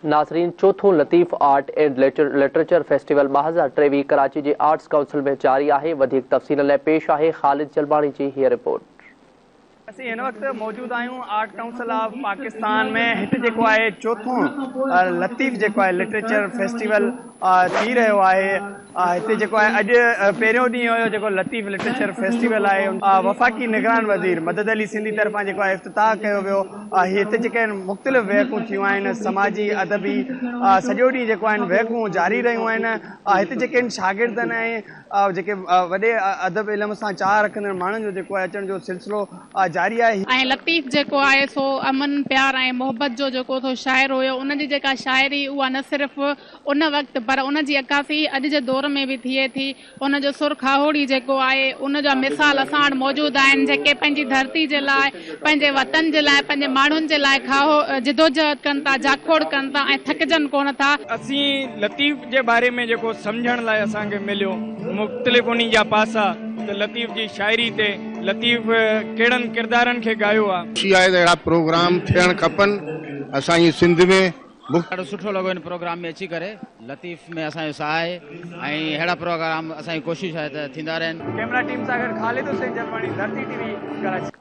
ناظرين چوٿون Latif art and literature festival 2023 Karachi جي آرٽس ڪائونسل ۾ جاري آهي وڌيڪ تفصيلن لاء پيش آهي خالد جلباڻي جي هيء رپورٽ. اسين هن وقت موجود آهيون آرٽ ڪائونسل آف پاڪستان ۾ هت جيڪو آهي چوٿون لطيف جيڪو آهي لٽريچر فيسٽيول ٿي رهيو آهي هتي جيڪو آهي اڄ پهريون ڏينهن هيو جيڪو لطيف لٽريچر فيسٽيول آهي وفاقي نگران وزير مدد علي سنڌي طرفان جيڪو آهي افتتاح ڪيو ويو هي هتي جيڪي آهن مختلف ويهڪون ٿيون آهن سماجي ادبي سڄو ڏينهن جيڪو آهن ويهڪون جاري رهيون آهن هتي جيڪي آهن شاگردن ۽ جيڪي وڏي ادب علم سان چاهه رکندڙ ماڻهن جو جيڪو آهي اچڻ جو سلسلو جاري آهي. ۽ لطيف جيڪو آهي سو امن پيار ۽ محبت جو جيڪو سو شاعر هيو ان جي جيڪا شاعري اها نه صرف ان وقت پر ان جي عڪاسي اڄ جي دور ۾ به ٿئي ٿي. ان جو سر کاهوڙي جيڪو آهي، ان جا مثال اسان وٽ موجود آهن، جيڪي پنهنجي ڌرتي جي لاء، پنهنجي وطن جي لاء، پنهنجي ماڻهن جي لاء کاهو جدوجهد ڪن ٿا، جاکوڙ ڪن ٿا ۽ ٿڪجن ڪونه ٿا. اسين لطيف جي باري ۾ جيڪو سمجهڻ لاء اسان کي مليو مختلف انهي جا پاسا ته لطيف جي شاعري تي لطيف ڪهڙن ڪردارن کي ڳايو آ. خوشي آهي ته اهڙا پروگرام ٿيڻ کپن اسان جي سنڌ ۾. ڏاڍو سٺو لڳو هن پروگرام ۾ اچي ڪري لطيف ۾ اسان جو ساهه آهي ۽ اهڙا پروگرام اسان جي ڪوشش آهي ته ٿيندا رهن. ڪئميرا ٽيم سان گڏ خالد حسين جلباڻي ڌرتي ٽي وي ڪراچي.